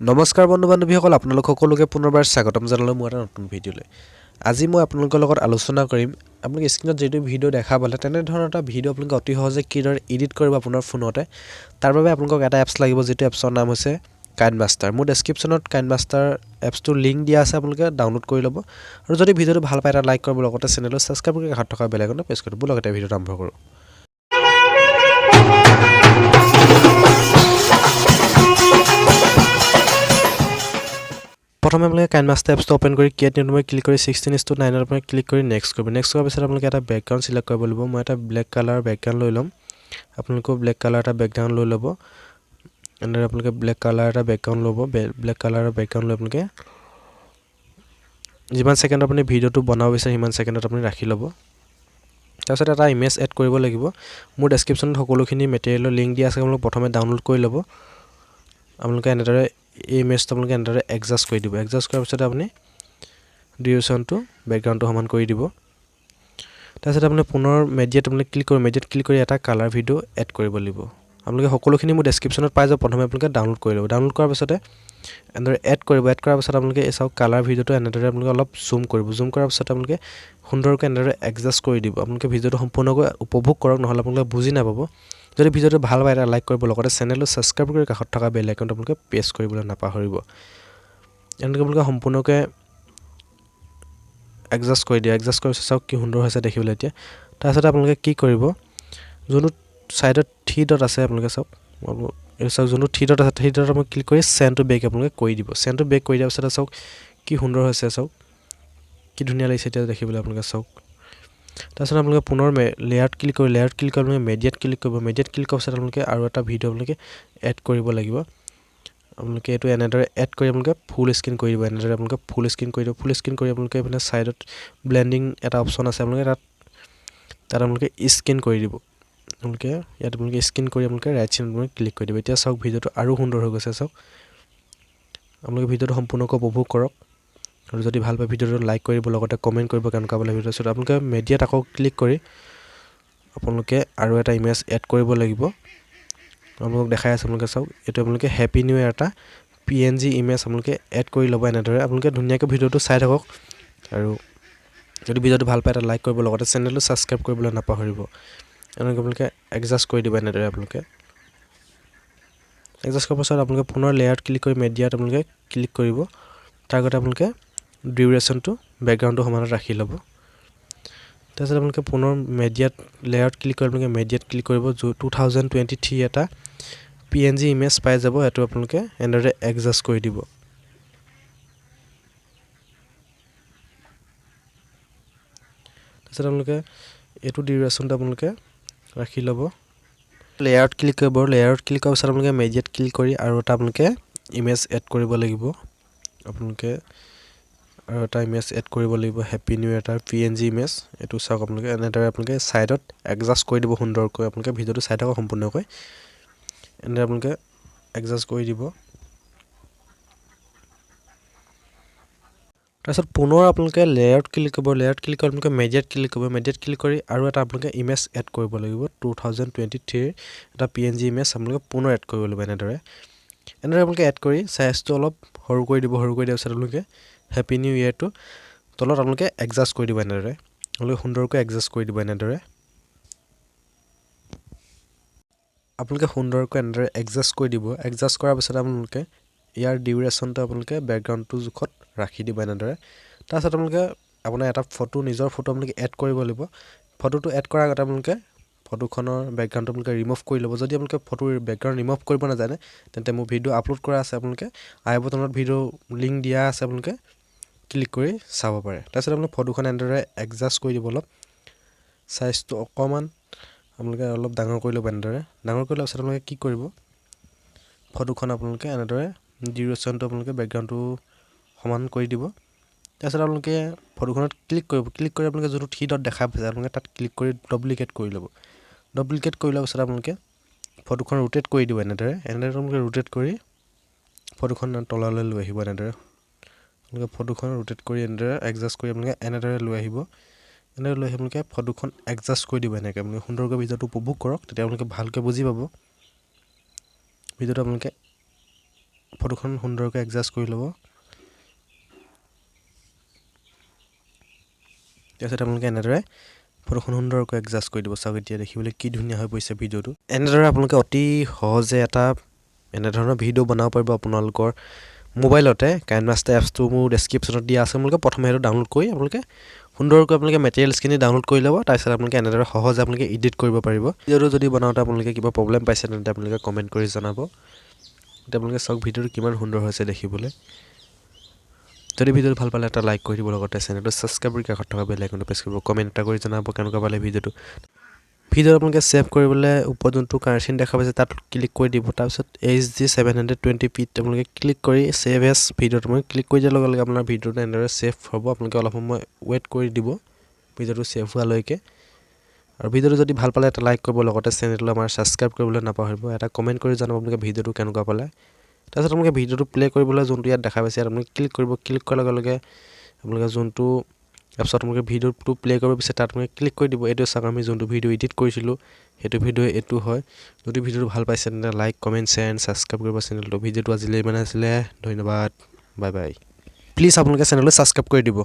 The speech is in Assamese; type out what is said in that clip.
নমস্কাৰ বন্ধু বান্ধৱীসকল, আপোনালোক সকলোকে পুনৰবাৰ স্বাগতম জনালোঁ মোৰ এটা নতুন ভিডিঅ'লৈ। আজি মই আপোনালোকৰ লগত আলোচনা কৰিম, আপোনালোকে স্ক্ৰীণত যিটো ভিডিঅ' দেখা পালে তেনেধৰণৰ এটা ভিডিঅ' আপোনালোকে অতি সহজে কিদৰে এডিট কৰিব আপোনাৰ ফোনতে। তাৰ বাবে আপোনালোকক এটা এপছ লাগিব, যিটো এপছৰ নাম হৈছে কাইনমাষ্টাৰ। মোৰ ডেছক্ৰিপশ্যনত কাইনমাষ্টাৰ এপছটোৰ লিংক দিয়া আছে, আপোনালোকে ডাউনলোড কৰি ল'ব। আৰু যদি ভিডিঅ'টো ভাল পায় এটা লাইক কৰিব, লগতে চেনেলটো ছাবস্ক্ৰাইব কৰি কাষত থকা বেল আইকনটো প্ৰেছ কৰি দিব। লগতে ভিডিঅ'টো আৰম্ভ কৰোঁ। প্ৰথমে আপোনালোকে কাইনমাষ্টাৰ এপছটো অ'পেন কৰি ক্ৰিয়েট নিউ মই ক্লিক কৰি 16:9 আপোনালোকে ক্লিক কৰি নেক্সট কৰিব। নেক্সট কৰাৰ পিছত আপোনালোকে এটা বেকগ্ৰাউণ্ড চিলেক্ট কৰিব লাগিব। মই এটা ব্লেক কালাৰ বেকগ্ৰাউণ্ড লৈ ল'ম, আপোনালোকেও ব্লেক কালাৰ এটা বেকগ্ৰাউণ্ড লৈ ল'ব। এনেদৰে আপোনালোকে ব্লেক কালাৰ এটা বেকগ্ৰাউণ্ড ল'ব। ব্লেক কালাৰৰ বেকগ্ৰাউণ্ড লৈ আপোনালোকে যিমান ছেকেণ্ডত আপুনি ভিডিঅ'টো বনাব বিচাৰে সিমান ছেকেণ্ডত আপুনি ৰাখি ল'ব। তাৰপিছত এটা ইমেজ এড কৰিব লাগিব। মোৰ ডেছক্ৰিপশ্যনত সকলোখিনি মেটেৰিয়েলৰ লিংক দিয়া আছে, আপোনালোকে প্ৰথমে ডাউনলোড কৰি ল'ব। আপোনালোকে এনেদৰে এই ইমেজটো আপোনালোকে এনেদৰে এডজাষ্ট কৰি দিব। এডজাষ্ট কৰাৰ পিছত আপুনি ডিউৰেশ্যনটো বেকগ্ৰাউণ্ডটো সমান কৰি দিব। তাৰপিছত আপুনি পুনৰ মেডিয়াত আপুনি ক্লিক কৰিব। মেডিয়াত ক্লিক কৰি এটা কালাৰ ভিডিঅ' এড কৰিব লাগিব। আপোনালোকে সকলোখিনি মোৰ ডেছক্ৰিপশ্যনত পাই যাব, প্ৰথমে আপোনালোকে ডাউনলোড কৰি ল'ব। ডাউনলোড কৰাৰ পিছতে এনেদৰে এড কৰিব। এড কৰাৰ পিছত আপোনালোকে এই চাওক কালাৰ ভিডিঅ'টো এনেদৰে আপোনালোকে অলপ জুম কৰিব। জুম কৰাৰ পিছত আপোনালোকে সুন্দৰকৈ এনেদৰে এডজাষ্ট কৰি দিব। আপোনালোকে ভিডিঅ'টো সম্পূৰ্ণকৈ উপভোগ কৰক, নহ'লে আপোনালোকে বুজি নাপাব। যদি ভিডিঅ'টো ভাল পায় এটা লাইক কৰিব, লগতে চেনেলটো ছাবস্ক্ৰাইব কৰি কাষত থকা বেল আইকনটো আপোনালোকে প্ৰেছ কৰিবলৈ নাপাহৰিব। এনেকৈ আপোনালোকে সম্পূৰ্ণকৈ এডজাষ্ট কৰি দিয়ে। এডজাষ্ট কৰাৰ পিছত চাওক কি সুন্দৰ হৈছে দেখিবলৈ এতিয়া। তাৰপিছতে আপোনালোকে কি কৰিব, যোনটো ছাইডত থ্ৰী ডট আছে আপোনালোকে চাওক, এইটো চাওক যোনটো থ্ৰী ডট আছে, থ্ৰী ডটত আপোনালোকে ক্লিক কৰি চেণ্ড টু বেক আপোনালোকে কৰি দিব। চেণ্ড টু বেক কৰি দিয়াৰ পিছতে চাওক কি সুন্দৰ হৈছে, চাওক কি ধুনীয়া লাগিছে এতিয়া দেখিবলৈ আপোনালোকে চাওক। তাৰপিছত আপোনালোকে পুনৰ লেয়াৰত ক্লিক কৰি, লেয়াৰত ক্লিক কৰি আপোনালোকে মেডিয়াত ক্লিক কৰিব। মেডিয়াত ক্লিক কৰাৰ পিছত আপোনালোকে আৰু এটা ভিডিঅ' আপোনালোকে এড কৰিব লাগিব। আপোনালোকে এইটো এনেদৰে এড কৰি আপোনালোকে ফুল স্ক্ৰীণ কৰি দিব। এনেদৰে আপোনালোকে ফুল স্ক্ৰীণ কৰি দিব। ফুল স্ক্ৰীণ কৰি আপোনালোকে এইফালে ছাইডত ব্লেণ্ডিং এটা অপশ্যন আছে, আপোনালোকে তাত আপোনালোকে স্ক্ৰীণ কৰি দিব। আপোনালোকে ইয়াত আপোনালোকে স্ক্ৰীণ কৰি আপোনালোকে ৰাইট চাইড আপোনালোকে ক্লিক কৰি দিব। এতিয়া চাওক ভিডিঅ'টো আৰু সুন্দৰ হৈ গৈছে। চাওক আপোনালোকে ভিডিঅ'টো সম্পূৰ্ণকৈ উপভোগ কৰক। আৰু যদি ভাল পায় ভিডিঅ'টো লাইক কৰিব, লগতে কমেণ্ট কৰিব কেনেকুৱা পালে ভিডিঅ'টো। তাৰপিছত আপোনালোকে মেডিয়াত আকৌ ক্লিক কৰি আপোনালোকে আৰু এটা ইমেজ এড কৰিব লাগিব। আপোনালোকক দেখাই আছে, আপোনালোকে চাওক এইটো আপোনালোকে হেপী নিউ ইয়েৰ এটা পি এন জি ইমেজ আপোনালোকে এড কৰি ল'ব। এনেদৰে আপোনালোকে ধুনীয়াকৈ ভিডিঅ'টো চাই থাকক। আৰু যদি ভিডিঅ'টো ভাল পায় এটা লাইক কৰিব, লগতে চেনেলটো ছাবস্ক্ৰাইব কৰিবলৈ নাপাহৰিব। এনেকৈ আপোনালোকে এডজাষ্ট কৰি দিব। এনেদৰে আপোনালোকে এডজাষ্ট কৰাৰ পাছত আপোনালোকে পুনৰ লেয়াৰত ক্লিক কৰি মেডিয়াত আপোনালোকে ক্লিক কৰিব। তাৰ আগতে আপোনালোকে ডিউৰেশ্যনটো বেকগ্ৰাউণ্ডটো সমানত ৰাখি ল'ব। তাৰপিছত আপোনালোকে পুনৰ মেডিয়াত লেয়াৰত ক্লিক কৰি আপোনালোকে মেডিয়াত ক্লিক কৰিব। 2023 এটা পি এন জি ইমেজ পাই যাব, সেইটো আপোনালোকে এনেদৰে এডজাষ্ট কৰি দিব। তাৰপিছত আপোনালোকে এইটো ডিউৰেশ্যনটো আপোনালোকে ৰাখি ল'ব। লেয়াৰত ক্লিক কৰিব। লেয়াৰত ক্লিক কৰাৰ পিছত আপোনালোকে মেডিয়াত ক্লিক কৰি আৰু এটা আপোনালোকে ইমেজ এড কৰিব লাগিব। আপোনালোকে আৰু এটা ইমেজ এড কৰিব লাগিব, হেপী নিউ ইয়েৰ এটা পি এন জি ইমেজ। এইটো চাওক আপোনালোকে এনেদৰে আপোনালোকে ছাইডত এডজাষ্ট কৰি দিব সুন্দৰকৈ। আপোনালোকে ভিডিঅ'টো চাই থাকক সম্পূৰ্ণকৈ। এনেদৰে আপোনালোকে এডজাষ্ট কৰি দিব। তাৰপিছত পুনৰ আপোনালোকে লেয়াৰত ক্লিক কৰিব। লেয়াৰত ক্লিক কৰি আপোনালোকে মেডিয়াত ক্লিক কৰিব। মেডিয়াত ক্লিক কৰি আৰু এটা আপোনালোকে ইমেজ এড কৰিব লাগিব। 2023 এটা পি এন জি ইমেজ আপোনালোকে পুনৰ এড কৰিব লাগিব। এনেদৰে এনেদৰে আপোনালোকে এড কৰি চাইজটো অলপ সৰু কৰি দিব। সৰু কৰি দিয়াৰ পিছত আপোনালোকে হেপী নিউ ইয়েৰটো তলত আপোনালোকে এডজাষ্ট কৰি দিব। এনেদৰে আপোনালোকে সুন্দৰকৈ এডজাষ্ট কৰি দিব। এনেদৰে আপোনালোকে সুন্দৰকৈ এনেদৰে এডজাষ্ট কৰি দিব। এডজাষ্ট কৰাৰ পিছত আপোনালোকে ইয়াৰ ডিউৰেশ্যনটো আপোনালোকে বেকগ্ৰাউণ্ডটো জোখত ৰাখি দিব এনেদৰে। তাৰপিছত আপোনালোকে আপোনাৰ এটা ফটো, নিজৰ ফটো আপোনালোকে এড কৰিব লাগিব। ফটোটো এড কৰাৰ আগতে আপোনালোকে ফটোখনৰ বেকগ্ৰাউণ্ডটো আপোনালোকে ৰিমুভ কৰি ল'ব। যদি আপোনালোকে ফটোৰ বেকগ্ৰাউণ্ড ৰিমুভ কৰিব নাজানে তেন্তে মোৰ ভিডিঅ' আপলোড কৰা আছে, আপোনালোকে আই বটনত ভিডিঅ' লিংক দিয়া আছে, আপোনালোকে ক্লিক কৰি চাব পাৰে। তাৰপিছত আপোনালোকে ফটোখন এনেদৰে এডজাষ্ট কৰি দিব। অলপ চাইজটো অকণমান আপোনালোকে অলপ ডাঙৰ কৰি ল'ব। এনেদৰে ডাঙৰ কৰি লোৱাৰ পিছত আপোনালোকে কি কৰিব, ফটোখন আপোনালোকে এনেদৰে ডিউৰেশ্যনটো আপোনালোকে বেকগ্ৰাউণ্ডটো সমান কৰি দিব। তাৰপিছত আপোনালোকে ফটোখনত ক্লিক কৰিব। ক্লিক কৰি আপোনালোকে যোনটো থ্ৰী ডট দেখা পাইছে আপোনালোকে তাত ক্লিক কৰি ডুপ্লিকেট কৰি ল'ব। ডুপ্লিকেট কৰি লোৱাৰ পিছত আপোনালোকে ফটোখন ৰোটেট কৰি দিব। এনেদৰে এনেদৰে আপোনালোকে ৰোটেট কৰি ফটোখন তললৈ লৈ আহিব। এনেদৰে আপোনালোকে ফটোখন ৰোটেট কৰি এনেদৰে এডজাষ্ট কৰি আপোনালোকে এনেদৰে লৈ আহিব। এনেদৰে লৈ আহি আপোনালোকে ফটোখন এডজাষ্ট কৰি দিব। এনেকৈ আপোনালোকে সুন্দৰকৈ ভিডিঅ'টো উপভোগ কৰক, তেতিয়া আপোনালোকে ভালকৈ বুজি পাব। ভিডিঅ'টো আপোনালোকে ফটোখন সুন্দৰকৈ এডজাষ্ট কৰি ল'ব। তাৰপিছত আপোনালোকে এনেদৰে ফটোখন সুন্দৰকৈ এডজাষ্ট কৰি দিব। চাওক এতিয়া দেখিবলৈ কি ধুনীয়া হৈ পৰিছে ভিডিঅ'টো। এনেদৰে আপোনালোকে অতি সহজে এটা এনেধৰণৰ ভিডিঅ' বনাব পাৰিব আপোনালোকৰ মোবাইলতে। কাইনমাষ্টাৰ এপছটো মোৰ ডেছক্ৰিপশ্যনত দিয়া আছে, আপোনালোকে প্ৰথমে সেইটো ডাউনলোড কৰি আপোনালোকে সুন্দৰকৈ আপোনালোকে মেটেৰিয়েলছখিনি ডাউনলোড কৰি ল'ব। তাৰপিছত আপোনালোকে এনেদৰে সহজে আপোনালোকে এডিট কৰিব পাৰিব। ভিডিঅ'টো যদি বনাওঁতে আপোনালোকে কিবা প্ৰব্লেম পাইছে তেন্তে আপোনালোকে কমেণ্ট কৰি জনাব। এতিয়া আপোনালোকে চাওক ভিডিঅ'টো কিমান সুন্দৰ হৈছে দেখিবলৈ। যদি ভিডিঅ'টো ভাল পালে এটা লাইক কৰি দিব, লগতে চেনেলটো ছাবস্ক্ৰাইব কৰি কাষত থকা বেল আইকনটো প্ৰেছ কৰিব। কমেণ্ট এটা কৰি জনাব কেনেকুৱা পালে ভিডিঅ'টো। ভিডিঅ'টো আপোনালোকে ছেভ কৰিবলৈ ওপৰত যোনটো কাৰচিন দেখা পাইছে তাত ক্লিক কৰি দিব। তাৰপিছত HD 720pত আপোনালোকে ক্লিক কৰি ছেভ এজ ভিডিঅ'টো মই ক্লিক কৰি দিয়াৰ লগে লগে আপোনাৰ ভিডিঅ'টো এনেদৰে ছেভ হ'ব। আপোনালোকে অলপ সময় ৱেইট কৰি দিব ভিডিঅ'টো ছেভ হোৱালৈকে। আৰু ভিডিঅ'টো যদি ভাল পালে এটা লাইক কৰিব, লগতে চেনেলটো আমাৰ ছাবস্ক্ৰাইব কৰিবলৈ নাপাহৰিব। এটা কমেণ্ট কৰি জনাব আপোনালোকে ভিডিঅ'টো কেনেকুৱা পালে। তাৰপিছত আপোনালোকে ভিডিঅ'টো প্লে' কৰিবলৈ যোনটো ইয়াত দেখা পাইছে ইয়াত আপোনালোকে ক্লিক কৰিব। ক্লিক কৰাৰ লগে লগে আপোনালোকে যোনটো এপছত আপোনালোকে ভিডিঅ'টো প্লে' কৰিব বিচাৰে তাত আপোনালোকে ক্লিক কৰি দিব। এইটো চাওক আমি যোনটো ভিডিঅ' এডিট কৰিছিলোঁ সেইটো ভিডিঅ' এইটো হয়। যদি ভিডিঅ'টো ভাল পাইছে তেন্তে like, comment, share and subscribe কৰিব চেনেলটো। ভিডিঅ'টো আজিলৈ ইমানে আছিলে, ধন্যবাদ, বাই বাই। প্লিজ আপোনালোকে চেনেলটো ছাবস্ক্ৰাইব কৰি দিব।